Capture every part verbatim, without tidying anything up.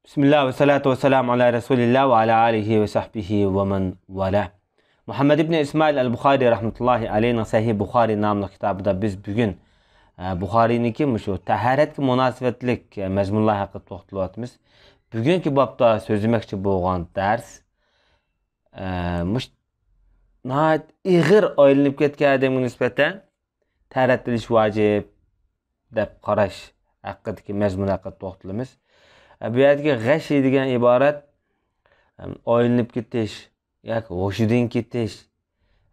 بىسمىللا ۋەسسالاتۇ ۋەسسالامۇ ئالا رەسۇلىللا ۋە ئالا ئالىھى ۋە سەھبىھى ۋە مەن ۋالا. مۇھەممەد ئىبنى ئىسمائىل ئەل بۇخارى رەھمەتۇللاھى ئەلەيھنىڭ سەھىھ بۇخارى ناملىق كىتابىدا بىز بۈگۈن، ئە، بۇخارىنىڭكى مۇشۇ تاھارەتكە مۇناسىۋەتلىك، ئە، مەزمۇنلار ھەققىدە توختىلىۋاتىمىز. بۈگۈنكى بابتا سۆزلىمەكچى بولغان دەرس، ئە، مۇش-، ناھايىتى ئېغىر ئايلىنىپ كەتكەن ئادەمگە نىسبەتەن تەھارەت ئېلىش ۋاجىپ دەپ قاراش ھەققىدىكى مەزمۇن ھەققىدە توختىلىمىز. ئە، بۇ يەردىكى غەشى دېگەن ئىبارەت، ئەم، ئايلىنىپ كېتىش ياكى ھوشىدىن كېتىش،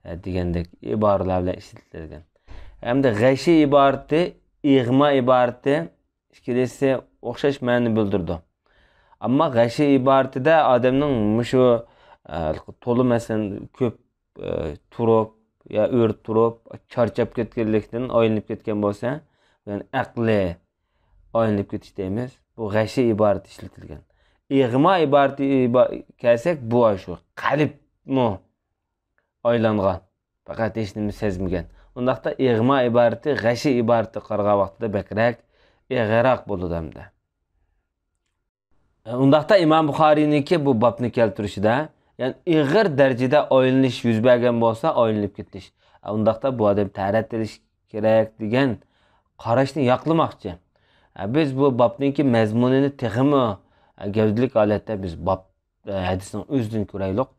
ئە، دېگەندەك ئىبارىلەر بىلەن ئىشلىتىلگەن. ھەمدە غەشى ئىبارىتى، ئىغما ئىبارىتى ئىككىلىسى ئوخشاش مەنىنى بىلدۈرىدۇ. ئەمما غەشى ئىبارىتىدە ئادەمنىڭ مۇشۇ، ئە، تولا، مەسىلەن، كۆپ، ئە، تۇرۇپ يا ئۆرە تۇرۇپ چارچاپ كەتكەنلىكتىن ئايلىنىپ كەتكەن بولسا، يەنى ئەقلى ئايلىنىپ كېتىش دەيمىز. بۇ غەشى ئىبارىتى ئىشلىتىلگەن. ئىغما ئىبارىتى ئىبا-، كەلسەك، بۇ شۇ قەلبمۇ ئايلانغان، پەقەت ھېچنېمە سەزمىگەن. ئۇنداقتا ئىغما ئىبارىتى غەشى ئىبارىتىگە قارىغان ۋاقتىدا بەكرەك ئېغىرراق بولىدۇ ئەمدى. ئۇنداقتا ئىمام بۇخارىينىڭكى بۇ بابنى كەلتۈرۈشىدە، يەنى ئېغىر دەرىجىدە ئايلىنىش يۈز بەرگەن بولسا، ئايلىنىپ كېتىش، ئۇنداقتا بۇ ئادەم تەھارەت ئېلىش كېرەك دېگەن قاراشنى ياقلىماقچى. بىز بۇ بابنىڭكى مەزمۇنىنى تېخىمۇ گەۋدىلىك ھالەتتە بىز باب، ھەدىسنىڭ ئۆزىدىن كۆرەيلۇق.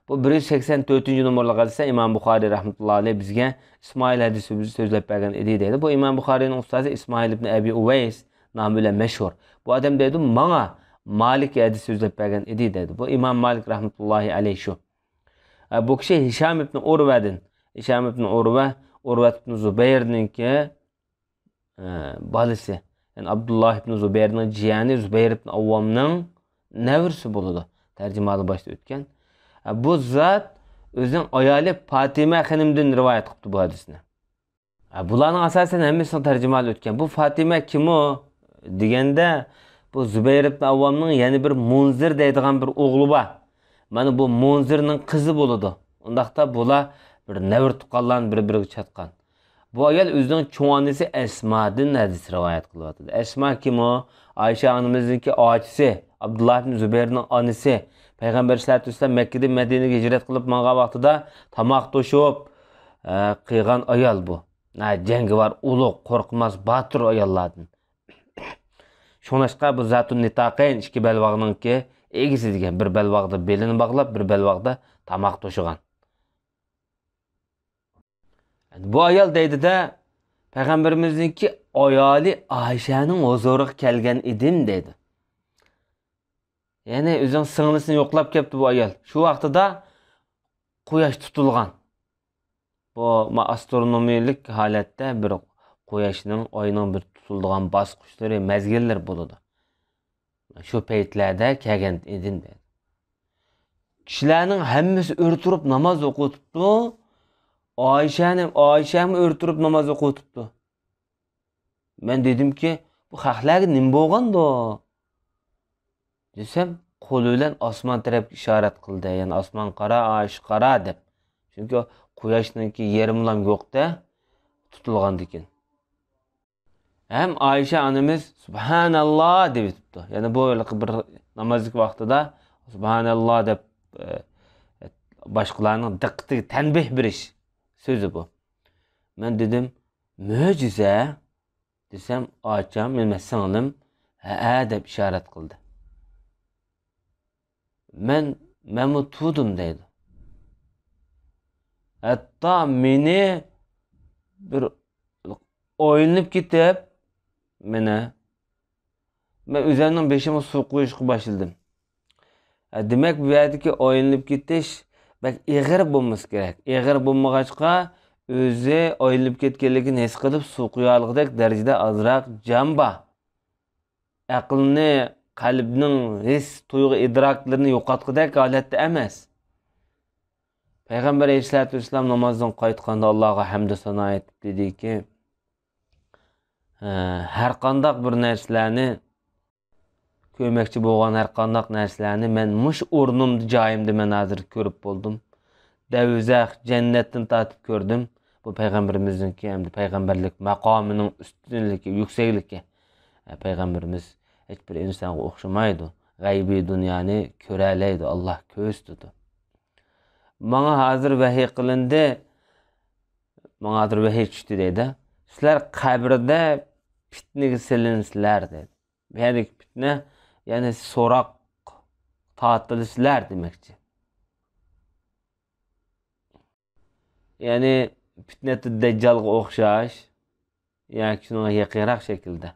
بۇ بىر يۈز سەكسەن تۆتىنچى نومۇرلۇق ھەدىستە ئىمام بۇخارىي رەھمەتۇللاھى ئەلەيھ بىزگە ئىسمائىل ھەدىسى سۆزلەپ بەرگەن ئىدى دەيدۇ. بۇ ئىمام بۇخارىينىڭ ئۇستازى ئىسمائىل ئىبن ئەبى ئۇۋەيس نامى بىلەن مەشھۇر. بۇ ئادەم دەيدۇ، ماڭا مالىك ھەدىس سۆزلەپ بەرگەن ئىدى دەيدۇ. بۇ ئىمام مالىك رەھمەتۇللاھى ئەلەيھ شۇ. ئە، بۇ كىشى ھىشام ئىبن ئۇرۋەدىن. ھىشام ئىبن ئۇرۋە، ئۇرۋەت ئىبن زۇبەيرنىڭكى ئە، بالىسى، يەنى ئابدۇللا ئىبن زۇبەيرنىڭ جىيەنى زۇبەير ئىبن ئاۋۋامنىڭ نەۋرىسى بولىدۇ. تەرجىمىھالى باشتا ئۆتكەن. ئە، بۇ زات ئۆزىنىڭ ئايالى پاتىمە خېنىمدىن رىۋايەت قىپتۇ بۇ ھەدىسنى. ئە، بۇلارنىڭ ئاساسەن ھەممىسىنىڭ تەرجىمىھالى ئۆتكەن. بۇ پاتىمە كىمۇ دېگەندە، بۇ زۇبەير ئىبن ئاۋۋامنىڭ يەنە بىر مۇنزىر دەيدىغان بىر ئوغلى بار. مانا بۇ مۇنزىرنىڭ قىزى بولىدۇ. ئۇنداقتا بۇلار بىر نەۋرە تۇغقانلارنى بىر-بىرىگە چاتقان. بۇ ئايال ئۆزىنىڭ چوڭ ئانىسى ئەسمادىن ھەدىس رىۋايەت قىلىۋاتىدۇ. ئەسما كىمۇ؟ ئائىشە ئانىمىزنىڭكى ئاچىسى، ئابدۇللا ئىبن زۇبەيرنىڭ ئانىسى. پەيغەمبەر ئەلەيھىسسالاتۇ ۋەسسالام مەككىدىن مەدىنىگە ھىجرەت قىلىپ ماڭغان ۋاقتىدا تاماق توشۇپ، ئە، قىلغان ئايال بۇ. ناھايىتى جەڭگىۋار، ئۇلۇغ، قورقماس، باتۇر ئاياللاردىن. شۇڭلاشقا بۇ زاتۇن نىتاقەين، ئىككى بەلباغنىڭكى ئىگىسى دېگەن، بىر بەلباغدا بېلىنى باغلاپ، بىر بەلباغدا تاماق توشۇغان. بۇ ئايال دەيدۇ-دە، پەيغەمبىرىمىزنىڭكى ئايالى ئائىشەنىڭ ھۇزۇرىغا كەلگەن ئىدىم دەيدۇ. يەنى ئۆزىنىڭ سىڭلىسىنى يوقلاپ كەپتۇ بۇ ئايال. شۇ ۋاقتىدا قۇياش تۇتۇلغان. بۇ ما-، ئاسترونومىيەلىك ھالەتتە بىر قۇياشنىڭ، ئاينىڭ بىر تۇتۇلىدىغان باسقۇچلىرى، مەزگىللىرى بولىدۇ. شۇ پەيتلەردە كەلگەن ئىدىم دەيدۇ. كىشىلەرنىڭ ھەممىسى ئۆرە تۇرۇپ ناماز ئوقۇۋېتىپتۇ. ئائىشەنى، ئائىشەمۇ ئۆرە تۇرۇپ ناماز ئوقۇۋېتىپتۇ. مەن دېدىمكى، بۇ خەقلەرگە نېمە بولغاندۇ؟ دېسەم، قولى بىلەن ئاسمان تەرەپكە ئىشارەت قىلدى. يەنى ئاسمان قارا، ئائىشە قارا دەپ. چۈنكى قۇياشنىڭكى يېرىمىلام يوق-دە، تۇتۇلغاندىكىن. ھەم ئائىشە ئانىمىز سۇبھاناللا دەۋېتىپتۇ. يەنى بۇ ھېلىقى بىر نامازدىكى ۋاقتىدا سۇبھاناللا دەپ، ئە، باشقىلارنىڭ دىققىتىگە تەنبىھ بېرىش سۆزى بۇ. مەن دېدىم، مۆجىزە دېسەم، ئاچام، يەنى سىڭلىم ھەئە دەپ ئىشارەت قىلدى. مەن، مەنمۇ تۇردۇم دەيدۇ. ھەتتا مېنى بىر ئويلىنىپ كېتىپ، مېنى، مەن ئۆزۈمنىڭ بېشىمغا سۇ قۇيۇشقا باشلىدىم. ھە، دېمەك، بۇ يەردىكى ئويلىنىپ كېتىش بەك ئېغىر بولمىسا كېرەك. ئېغىر بولمىغاچقا، ئۆزى ئويلىنىپ كەتكەنلىكىنى ھېس قىلىپ، سۇ قۇيالىغۇدەك دەرىجىدە ئازراق جان بار. ئەقىلنى، قەلبنىڭ ھېس، تۇيغۇ ئىدراكلىرىنى يوقاتقۇدەك ھالەتتە ئەمەس. پەيغەمبەر ئەلەيھىسسالاتۇ ۋەسسالام نامازدىن قايتقاندا ئاللاغا ھەمدۇ سانا ئېيتىپ دېدىكى، ھە، ھەر قانداق بىر نەرسىلەرنى، كۆرمەكچى بولغان ھەر قانداق نەرسىلەرنى مەن مۇشۇ ئورنۇمدا، جايىمدا مەن ھازىر كۆرۈپ بولدۇم. دەۋزەخ، جەننەتتىن تارتىپ كۆردۈم. بۇ پەيغەمبىرىمىزنىڭكى ھەمدە پەيغەمبەرلىك ماقامىنىڭ ئۈستۈنلۈكى، يۈكسەكلىكى. پەيغەمبىرىمىز ھېچ بىر ئىنسانغا ئوخشىمايدۇ. غەيبىي دۇنيانى كۆرەلەيدۇ، ئاللا كۆرسىتىدۇ. ماڭا ھازىر ۋەھىي قىلىندى، ماڭا ھازىر ۋەھىي چۈشتى دەيدۇ. سىلەر قەبرىدە پىتنىگە سېلىنىسىلەر دەيدۇ. بۇ يەردىكى پىتنە، يەنى سوراق تارتىلىسىلەر دېمەكچى. يەنى پىتنەتۇ دەججالغا ئوخشاش ياكى شۇنىڭغا يېقىنراق شەكىلدە.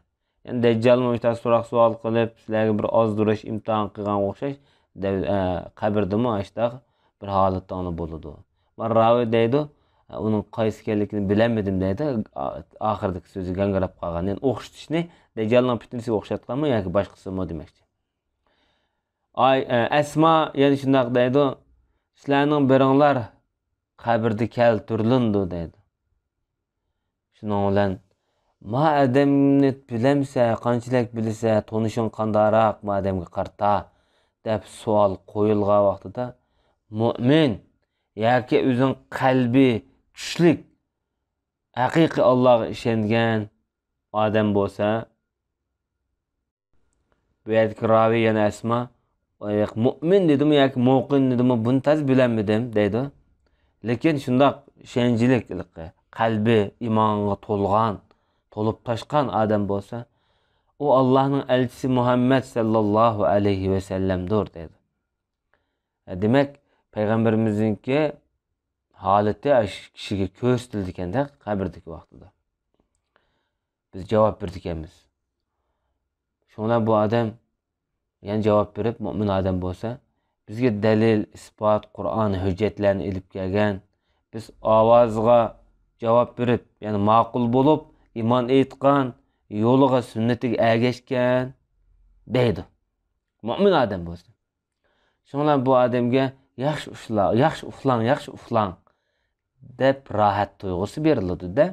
يەنى دەججالمۇ مۇشۇنداق سوراق سوئال قىلىپ، سىلەرگە بىر ئازدۇرۇش ئىمتىھان قىلغانغا ئوخشاش، دەۋ-، ئە، قەبرىدىمۇ ئاشتاق بىر ھالىتىڭلار بولىدۇ. مانا راۋى دەيدۇ، ئە، ئۇنىڭ قايسى ئىكەنلىكىنى بىلەلمىدىم دەيدۇ. ئا-، ئاخىرىدىكى سۆزى گاڭگىراپ قالغان. يەنى ئوخشىتىشنى دەججالنىڭ پىتنىسىگە ئوخشاتقانمۇ ياكى باشقىسىمۇ دېمەكچى. ئاي، ئە، ئەسما يەنە شۇنداق دەيدۇ، سىلەرنىڭ بىرىڭلار قەبرىدە كەلتۈرۈلىدۇ دەيدۇ. شۇنىڭ بىلەن، ما ئادەمنى بىلەمسە، قانچىلىك بىلىسە، تونۇشۇڭ قانداقراق ما ئادەمگە قارىتا دەپ سوئال قويۇلغان ۋاقتىدا، مۇئمىن ياكى ئۆزىنىڭ قەلبى كۈچلۈك، ھەقىقىي ئاللاغا ئىشەنگەن ئادەم بولسا، بۇ يەردىكى راۋى يەنە ئەسما، مۇئمىن دېدىمۇ ياكى مۇقىن دېدىمۇ، بۇنى تازا بىلەلمىدىم دەيدۇ. لېكىن شۇنداق ئىشەنچلىك، قەلبى ئىمانغا تولغان، تولۇپ تاشقان ئادەم بولسا، ئۇ ئاللاھنىڭ ئەلچىسى مۇھەممەد سەللەللاھۇ ئەلەيھى ۋەسەللەمدۇر دەيدۇ. دېمەك، پەيغەمبىرىمىزنىڭكى ھالىتى ئاشۇ كىشىگە كۆرسىتىلىدىكەندە قەبرىدىكى ۋاقتىدا. بىز جاۋاب بېرىدىكەنمىز. شۇڭا بۇ ئادەم يەنە جاۋاب بېرىپ، مۇئمىن ئادەم بولسا، بىزگە دەلىل، ئىسپات، قۇرئان، ھۆججەتلەرنى ئېلىپ كەلگەن، بىز ئاۋازىغا جاۋاب بېرىپ، يەنى ماقۇل بولۇپ، ئىمان ئېيتقان، يولىغا، سۈننىتىگە ئەگەشكەن دەيدۇ. مۇئمىن ئادەم بولسا. شۇڭا بۇ ئادەمگە ياخشى ئۇخلا-، ياخشى ئۇخلاڭ، ياخشى ئۇخلاڭ دەپ راھەت تۇيغۇسى بېرىلىدۇ-دە.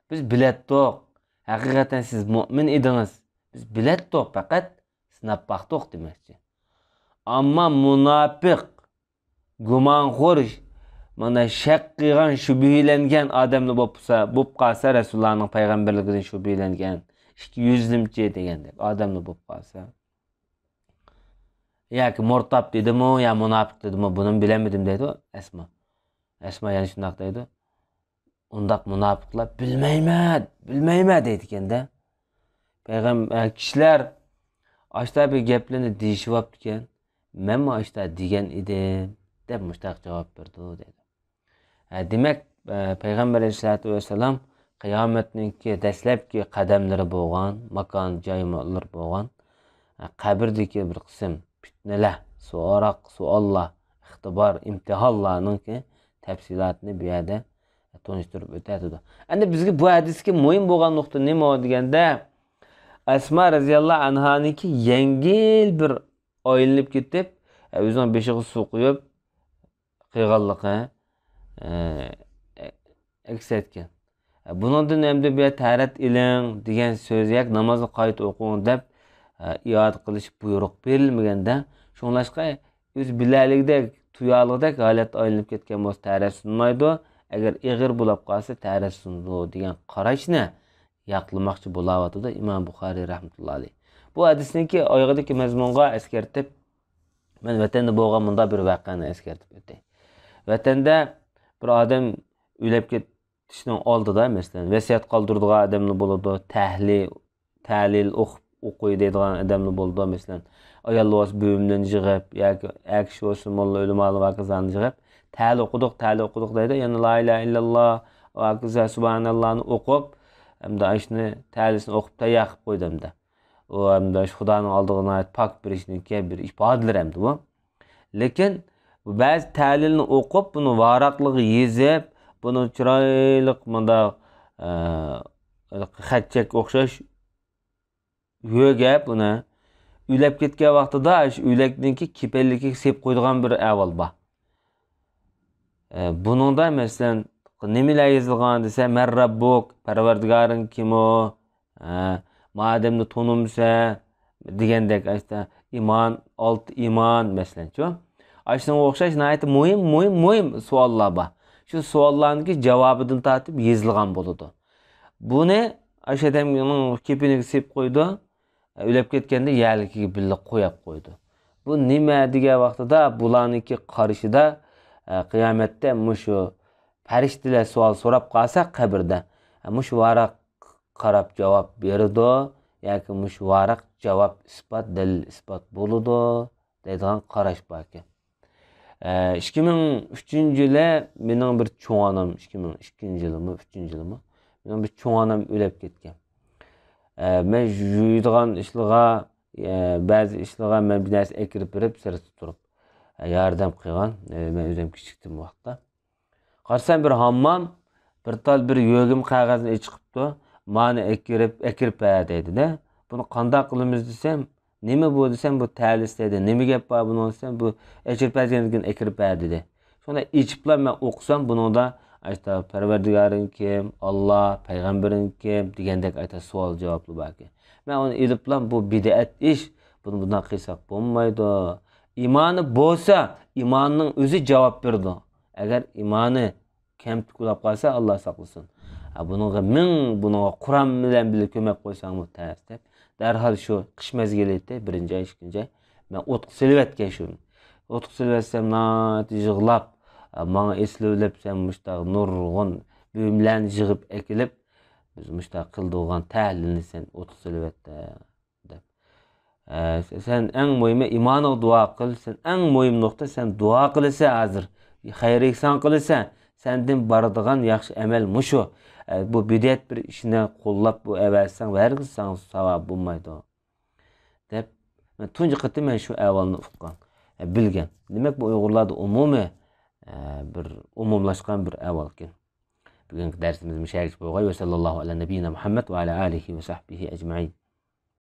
بىز بىلەتتۇق. ھەقىقەتەن سىز مۇئمىن ئىدىڭىز. بىز بىلەتتۇق، پەقەت سىناپ باقتۇق دېمەكچى. ئەمما مۇناپىق، گۇمانخور، مانا شەك قىلغان، شۈبھىلەنگەن ئادەملا بولۇپ قالسا، بولۇپ قالسا، رەسۇلۇللانىڭ پەيغەمبەرلىكىدىن شۈبھىلەنگەن، ئىككى يۈزلىمىچى دېگەندەك ئادەملا بولۇپ قالسا، ياكى مۇرتاب دېدىمۇ يا مۇناپىق دېدىمۇ، بۇنىمۇ بىلەلمىدىم دەيدۇ ئەسما. ئەسما يەنە شۇنداق دەيدۇ. ئۇنداق مۇناپىقلار بىلمەيمەن، بىلمەيمەن دەيدىكەن-دە. پەيغەم-، ئە، كىشىلەر ئاشتا بىر گەپلەرنى دېيىشىۋاپتىكەن، مەنمۇ ئاشتا دېگەن ئىدىم دەپ مۇشتاق جاۋاب بېرىدۇ دەيدۇ. ئە، دېمەك، ئە، پەيغەمبەر ئەلەيھىسسالاتۇ ۋەسسالام قىيامەتنىڭكى دەسلەپكى قەدەملىرى بولغان، ماكان جايلىرى بولغان، ئە، قەبرىدىكى بىر قىسىم پىتنىلەر، سوراق، سوئاللار، ئىختىبار، ئىمتىھانلارنىڭكى تەپسىلاتىنى بۇ يەردە تونۇشتۇرۇپ ئۆتەتىدۇ. ئەمدى بىزگە بۇ ھەدىستىكى مۇھىم بولغان نۇقتا نېمە دېگەندە، ئەسما رەزىياللاھۇ ئەنھانىڭكى يەڭگىل بىر ئايلىنىپ كېتىپ، ئۆزىنىڭ بېشىغا سۇ قۇيۇپ قىلغانلىقى، ئە، ئەكس ئەتكەن. بۇنىڭدىن ئەمدى بۇ يەردە تەھارەت ئېلىڭ دېگەن سۆز ياكى نامازنى قايتا ئوقۇڭ دەپ، ئە، ئىئادە قىلىش بۇيرۇق بېرىلمىگەندە، شۇڭلاشقا ئۆزى بىلەلىگۈدەك، تۇيالىغۇدەك ھالەتتە ئايلىنىپ كەتكەن بولسا تەھارەت سۇنمايدۇ. ئەگەر ئېغىر بولاپ قالسا تەھارەت سۇنىدۇ دېگەن قاراشنى ياقلىماقچى بولاۋاتىدۇ ئىمام بۇخارىي رەھمەتۇللا ئەلەيھ. بۇ ھەدىسنىڭكى ئايىغىدىكى مەزمۇنغا ئەسكەرتىپ، مەن ۋەتەندە بولغان مۇنداق بىر ۋەقەنى ئەسكەرتىپ ئۆتەي. ۋەتەندە بىر ئادەم ئۆلۈپ كېتىشنىڭ ئالدىدا، مەسىلەن، ۋەسىيەت قالدۇرىدىغان ئادەملەر بولىدۇ، تەھلىل، تەھلىل ئوقۇپ، ئوقۇي دەيدىغان ئادەملەر بولىدۇ، مەسىلەن، ئاياللار بولسا بۆملىرىنى يىغىپ ياكى ئەر كىشى بولسا موللا ئۆلىمالار ۋە ھاكازانى يىغىپ، تەھلىل ئوقۇدۇق، تەھلىل ئوقۇدۇق دەيدۇ، يەنە لا ئىلاھە ئىللاللا ۋە ھاكازا سۇبھاناللانى ئوقۇپ، ھەمدە ئاشۇنى تەھلىلسىنى ئوقۇپ تەييار قىلىپ قويدى ھەمدە. ئۇ ھەمدە شۇ خۇدانىڭ ئالدىغا ناھايىتى پاك بېرىشنىڭكى بىر ئىپادىلىرى ھەمدە بۇ. لېكىن بۇ بەزى تەھلىلنى ئوقۇپ، بۇنى ۋاراقلىققا يېزىپ، بۇنى چىرايلىق مۇنداق، ئە، خەتچەككە ئوخشاش يۆگەپ ئۇنى ئۆلۈپ كەتكەن ۋاقتىدا شۇ ئۆلۈكنىڭكى كېپەنلىكىگە سېلىپ قويىدىغان بىر ئەھۋال بار. ئە، بۇنىڭدا، مەسىلەن، نېمىلەر يېزىلغان دېسە، مەن رەببۇك، پەرۋەردىگارىڭ كىم ئۇ؟ ئە، ما ئادەمنى تونۇمسەن؟ دېگەندەك، ئاشتا ئىمان، ئالتە ئىمان، مەسىلەنچۇ. ئاشۇنىڭغا ئوخشاش ناھايىتى مۇھىم، مۇھىم، مۇھىم سوئاللار بار. شۇ سوئاللارنىڭكى جاۋابىدىن تارتىپ يېزىلغان بولىدۇ. بۇنى ئاشۇ ئادەمنىڭ كېپىنىگە سېلىپ قويىدۇ. ئۆلۈپ كەتكەندە يەرلىكىگە بىللە قويۇپ قويىدۇ. بۇ نېمە دېگەن ۋاقتىدا بۇلارنىڭكى قارىشىدا، ئە، قىيامەتتە مۇشۇ پەرىشتىلەر سوئال سوراپ قالسا قەبرىدە، ئە، مۇشۇ ۋاراق قاراپ جاۋاب بېرىدۇ ياكى مۇشۇ ۋاراق جاۋاب ئىسپات، دەلىل ئىسپات بولىدۇ دەيدىغان قاراش باركەن. ئە، ئىككى مىڭ ئۈچىنچى يىلى مېنىڭ بىر چوڭ ئانام، ئىككى مىڭ ئىككىنچى يىلىمۇ، ئۈچىنچى يىلىمۇ، مېنىڭ بىر چوڭ ئانام ئۆلۈپ كەتكەن. ئە، مەن يۇيىدىغان ئىشلىغا، ئە، بەزى ئىشلىغا مەن بىر نەرسە ئەكىرىپ بېرىپ، سىرتتا تۇرۇپ، ئە، ياردەم قىلغان. ئە، مەن ئۆزۈم كىچىكتىم ئۇ ۋاقىتتا. قارىسام، بىر ھاممام، بىر تال بىر يۆگىمە قەغەزنى ئېچىقىپتۇ. مانى ئەكىرىپ، ئەكىرىپ بەر دەيدۇ-دە. بۇنى قانداق قىلىمىز دېسەم، نېمە بۇ دېسەم، بۇ تەلىسى دەيدۇ. نېمە گەپ بار بۇنىڭ دېسەم، بۇ ئەكىرىپ بەرگەندىن كېيىن ئەكىرىپ بەر دېدى. شۇنى ئېچىپلا مەن ئوقۇسام، بۇنىڭدا ئاشتا پەرۋەردىگارىڭ كىم، ئاللا، پەيغەمبىرىڭ كىم دېگەندەك ئاشتا سوئال جاۋابلار باركەن. مەن ئۇنى ئېلىپلا، بۇ بىدئەت ئىش، بۇنى بۇنداق قىلساق بولمايدۇ. ئىمانى بولسا، ئىماننىڭ ئۆزى جاۋاب بېرىدۇ. ئەگەر ئىمانى كەمتۈك بولاپ قالسا، ئاللا ساقلىسۇن. ھە، بۇنىڭغا مىڭ، بۇنىڭغا قۇرئان بىلەن بىللە كۆمەپ قويساڭمۇ تەس دەپ، دەرھال شۇ قىش مەزگىلى ئىدى، بىرىنچى ئاي، ئىككىنچى ئاي، مەن ئوتقا سېلىۋەتكەن شۇنى. ئوتقا سېلىۋەتسەم، ناھايىتى يىغلاپ، ماڭا ئېسىلىۋېلىپ، سەن مۇشتاق نۇرغۇن بۇيۇملارنى يىغىپ ئەكېلىپ، بىز مۇشتاق قىلىدىغان تەھلىلنى سەن ئوتقا سېلىۋەتتىڭ دەپ. ئە، سەن ئەڭ مۇھىمى ئىمانىغا دۇئا قىل. سەن ئەڭ مۇھىم نۇقتا، سەن دۇئا قىلىسەن ھازىر. خەير ئېھسان قىلىسەن. سەندىن بارىدىغان ياخشى ئەمەل مۇشۇ. ئە، بۇ بىدئەت بىر ئىشنى قوللاپ بۇ ئەۋەتسەڭ، ھەرگىز ساڭا ساۋاب بولمايدۇ. دەپ، مەن تۇنجى قېتىم مەن شۇ ئەھۋالنى ئۇققان، ئە، بىلگەن. دېمەك، بۇ ئۇيغۇرلاردا ئومۇمىي، ئە، بىر ئومۇملاشقان بىر ئەھۋالكەن. بۈگۈنكى دەرسىمىز مۇشۇ يەرگىچە بولغاي. ۋە سەللەللاھۇ ئەلە نەبىييىنا مۇھەممەد ۋە ئەلە ئالىھى ۋە سەھبىھى ئەجمەئىن.